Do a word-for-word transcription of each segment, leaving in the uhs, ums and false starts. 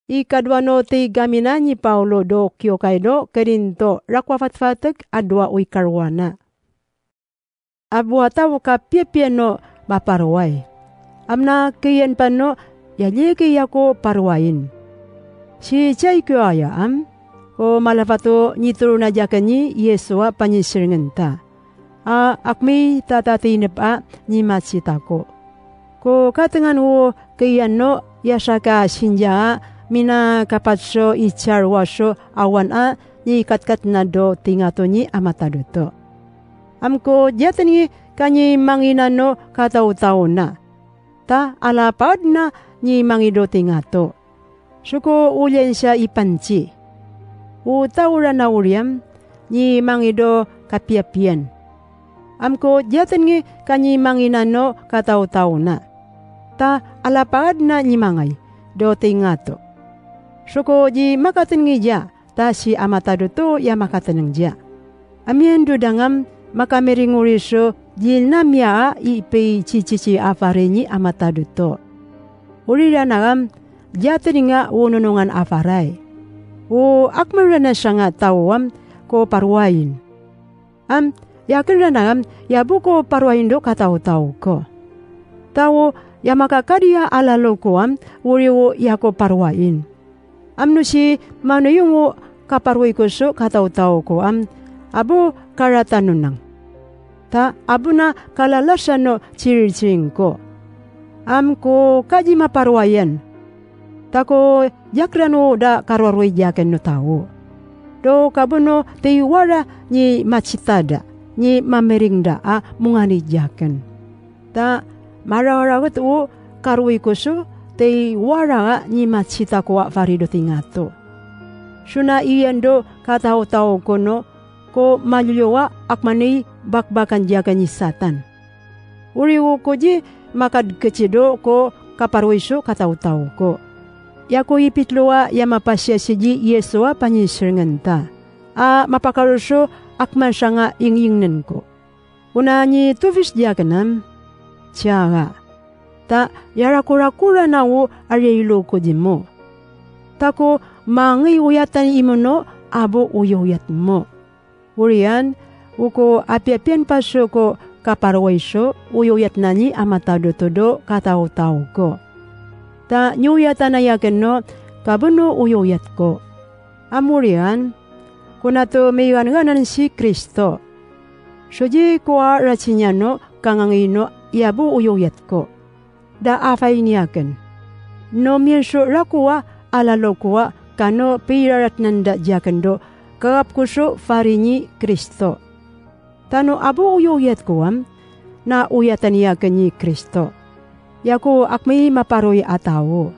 Ikadua no te ikamina nyi Paulo do okiokai do Korinto, rakua fatfatek adua uikaruana. Abua tau kapiapia no ba paruai. Amna kiyen pan no, ya liki ya ko paruain. Si cia ikua ya am, ko malafato nyi turuna jakenyi Yesua panyi siringinta. A, akmi tata tinep a nyi matsita ko. Ko katengan wo kiyan no, ya saka sinja a, mina kapat so icar wa so awan a, nyi katkat na do tingato nyi amatadu to. Am ko jaten ngi kanyi mangina no katautau na. Ta ala paad na nyi mangi do tingato. Suko ulian sia ipan ci. Utau rana uriam, nyi mangi do kapiapian. Am ko jaten ngi kanyi mangina no katautau na. Ta ala paad na nyi mangai do tingato. Suko ji makaten ngi ja, ta si amatadu to ya makateneng ja. Amien du dangam, makamiring uri so, jilna mia a ipei cici a fari nyi amatadu to. Uri ranagam, jaten nga ununungan a farai. U akmen rana sanga tau am, ko paruain. Am, yakin ranagam, ya bu ko paruain do katautau ko. Tau, ya makakadia alalo ko am, uri u ya ko paruain. Am nusi manuyung u kaparwei ko so katautau ko am, abu karata nunang. Ta abu na kalalasan no ciriring ko. Am ko kaji maparuayan. Ta ko jakran u da karwarwei jaken no tau. Do kabu no te iwara nyi matsita da, nyi mamiring da a mungani jaken. Ta mararaget u karwei ko so te iwara a nyi matsita ko a fari do tingato. Suna iyan do katautau ko no ko malulio a akmani bakbakan jaken nyi Satan. Uri u ko ji makad kecido ko kaparwei so katautau ko. Ya ko ipitlo a ya mapasiasi ji Yesua panyi siringinta. A mapakaru so akmen sanga ingyingnen ko. Una nyi tufis jaken am, cia a. Ta ya rakura kura na u ariailo ko ji mo. Ta ko mangi uyatan imu no abu uyo uyat mo. Urian, u ko apiapian paso ko kaparwei so, uyo uyat na nyi amatadu to do katautau ko. Ta nyi uyatan ayaken no, kabu no uyo uyat ko. Am urian, kuna to migan-ganan si Kristo. Soji ko a racinya no, kangangi no, ya bu uyo uyat ko. Da afainiaken. No mien so rakua alalo kua kano piraratnan da jaken do kagap ko so fari nyi Kristo. Tano abu uyo uyat ko am, na uyatan yaken nyi Kristo. Ya ko akmi maparoi atau.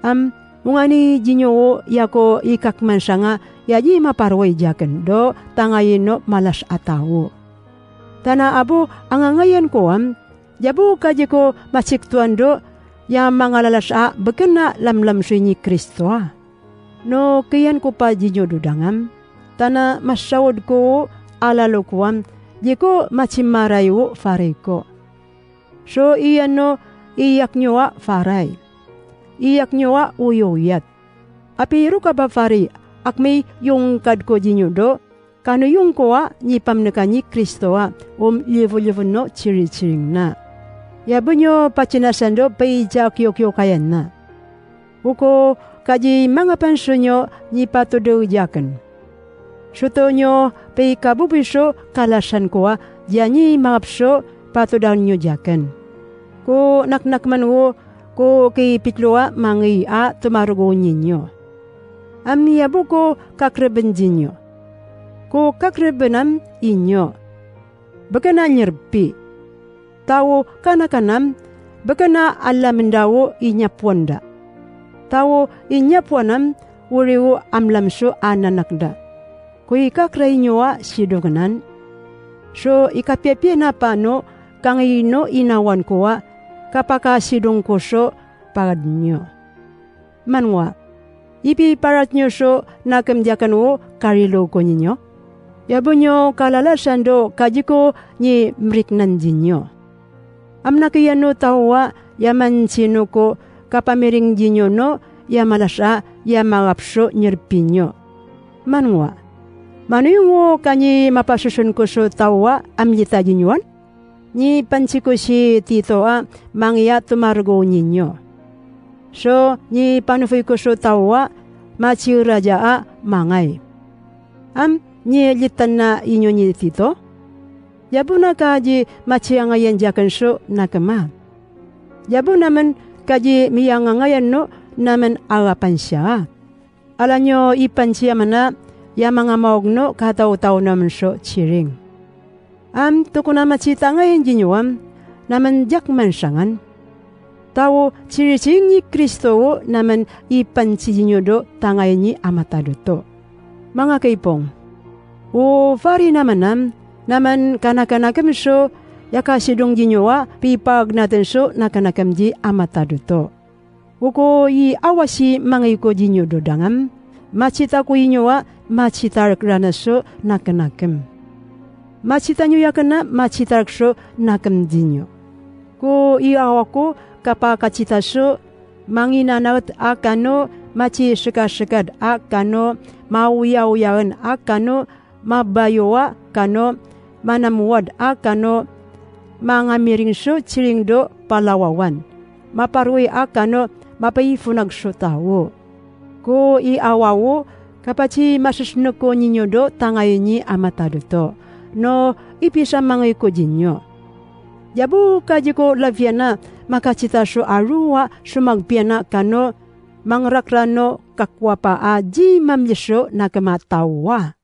Am, mungani jinyo u ya ko ikakman sanga ya ji maparoi jaken do tangai no malas atau. Tana abu angangayan ko am, jabu kaji ko masik tuan do, ya mangalalas a beken na lamlam sui nyi Kristo a. No kiyan ko pa jinyo dudangam, tana masaud ko u alalo ko am, ji ko macimarai u fari ko. So iyan no iyak nyo a farai. Iyak nyo a uyo uyat. Api ruka ba fari, akmi yung kad ko jinyo do, kanu yung ko a nyi pamneka nyi Kristo a, um lifu lifu no ciri ciring na. Ya bunyo pacinasan do pei ja kio kio kayan na. Uko kaji mangapan sunyo nyi patudu jaken. Suto nyo pei kabubi so kalasan ko a, ja nyi mangap so patudan nyo jaken. Ko nak nak man u ko ki pitlo a mangi a tumarugo nyi nyo. Am ya bu ko kakreben jinyo. Ko kakreben am inyo. Beken a nyerpi. Tau kanakan am, beken a alamenda u inyapuan da. Tau inyapuan am, uri u amlam so ananak da. Ko ikakra inyo a sidungenan. So ikapiapia na pa no, kangi no inawan ko a, kapaka sidung ko so pagad nyo. Man wa, ipi parat nyo so nakem jaken u karilo ko nyi nyo. Ya bunyo kalalasan do kaji ko nyi mriknan jinyo. Am nak iyan no tau wa ya man sino ko kapamiring jinyo no ye amalasra, ye amaghapsro nyirpi nyo. Man ngua. Manu ingo ka nyi mapa susun kusu tawa am yita jinyoan? Nyi panchi kusi Tito a mangia tumargo nyinyo. So nyi panufui kusu tawa machi raja a mangai. Am nyi litana inyo nyi Tito? Yabuna kaji machi angayan jakan so nakema? Yabuna men kaji miang angayan no namen aga pansia? Alanyo ipanchi amana yamang amaogno katau tau namen so chiring. Am tukuna machi tangayan jinyoam namen jak mansangan. Tau chiriching nyi Kristo o namen ipanchi jinyo do tangayan nyi amata do to. Manga keipong. O fari namanam namen kanakanakem so yakasidung jinyoa pipa agnaten so nakanakem ji amata do to. Uko i awasi mangiko jinyo do dangam. Machita ko inyoa machitarek rana so nakanakem. Machita nyo yakana machitarek so nakem jinyo. Ko i awako kapa kachita so manginanaet akano, machi sekasekat akano, mauyauyaen akano, mabayoa kano, manamuat akano, mangamiring so chiring do palawawan, maparui akano, mapaifunag so tau. Ko i awau kapachi masesneko nyinyo do tangai nyi amata do to. No ipisa mangaiko jinyo. Yabu kajiko lafiana makachita so arua sumag piana kano, mangrakra no kakwapa a ji mamli so nakema taua.